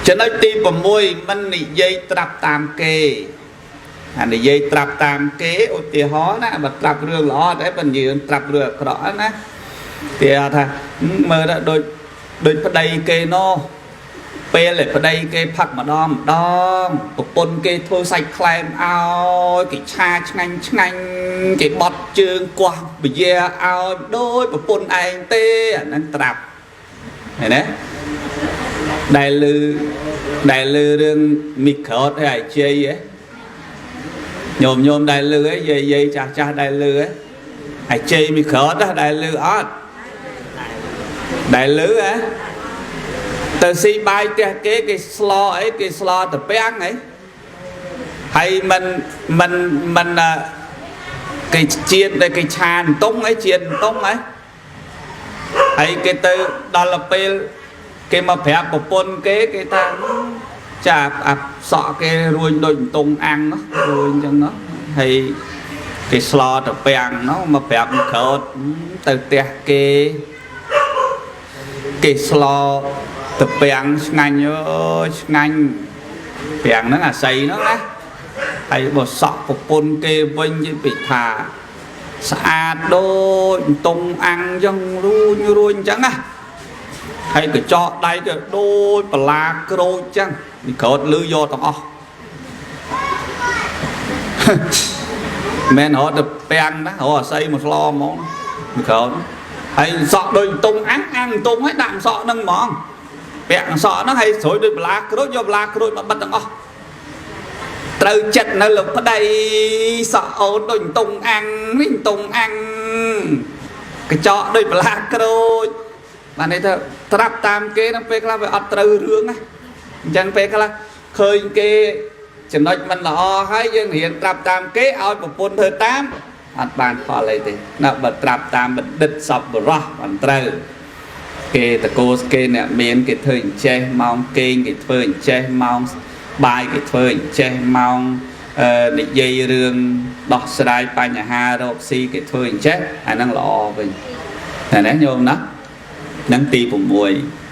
ចំណុចទី6មិននិយាយត្រាប់តាមគេអានិយាយត្រាប់តាមគេឧទាហរណ៍ណាបើត្រាប់រឿងល្អតែបើនិយាយត្រាប់រឿងអាក្រក់ណាគេថាមើលទៅដូចដូចប្តីគេណោះពេលដែលប្តីគេផឹកម្ដងម្ដងប្រពន្ធគេធ្វើសាច់ក្លែមឲ្យគេឆាឆ្ងាញ់ឆ្ងាញ់គេបត់ជើងគាស់បយាឲ្យដូចប្រពន្ធឯងទេអាហ្នឹងត្រាប់ឃើញទេដែលលឺដែលលឺរឿងមីក្រូតហើយអាជ័យហ៎ញោមញោមដែលលឺហ៎យាយយាយចាស់ចាស់ដែលលឺហ៎អាជ័យមីក្រូតដែលលឺអត់ដែលលឺហ៎ទៅស៊ីបាយផ្ទះគេគេស្លអីគេស្លតពាំងអីហើយមិនមិនមិនគេជាតិដែលគេឆានតុងអីជាតិតុងអីហើយគេទៅដល់ពេលគេមកប្រាប់ប្រពន្ធគេគេថាចាអាសក់គេរួញដូចតុងអាំងនោះរួញអញ្ចឹងនោះហើយគេស្លតពាំងនោះមកប្រាប់ក្រោតទៅផ្ទះគេគេស្លតពាំងឆ្ងាញ់អើយឆ្ងាញ់ពាំងហ្នឹងអាស័យហ្នឹងណាហើយបើសក់ប្រពន្ធគេវិញនិយាយពីថាស្អាតដូចតុងអាំងអញ្ចឹងរួញរួញអញ្ចឹងណាហើយកញ្ចក់ដៃទៅដូចបន្លាក្រូចអញ្ចឹងនេះក្រោតលឺយកទាំងអស់មែនរត់ទៅពាំងណារកអាស័យមកស្លហ្មងនេះក្រោតហើយសក់ដូចតុងអាំងអាំងតុងហើយដាក់សក់ហ្នឹងហ្មងពាក់សក់ហ្នឹងហើយស្រួយដូចបន្លាក្រូចយកបន្លាក្រូចមកបិទទាំងអស់ត្រូវចិត្តនៅលោកប្តីសក់អូនដូចតុងអាំងនេះតុងអាំងកញ្ចក់ដូចបន្លាក្រូចបានន័យថាត្រាប់តាមគេហ្នឹងពេលខ្លះវាអត់ត្រូវរឿងណាអញ្ចឹងពេលខ្លះឃើញគេចំណុចមិនល្អហើយយើងរៀនត្រាប់តាមគេឲ្យប្រពន្ធធ្វើតាមអត់បានផលអីទេណាបើត្រាប់តាមបណ្ឌិតសពបរោះបានត្រូវគេតកោសគេអ្នកមានគេធ្វើអញ្ចេះម៉ោងគេងគេធ្វើអញ្ចេះម៉ោងបាយគេធ្វើអញ្ចេះម៉ោងនិយាយរឿងដោះស្រាយបញ្ហារកស៊ីគេធ្វើអញ្ចេះអាហ្នឹងល្អវិញតែណាញោមណាហ្នឹងទី6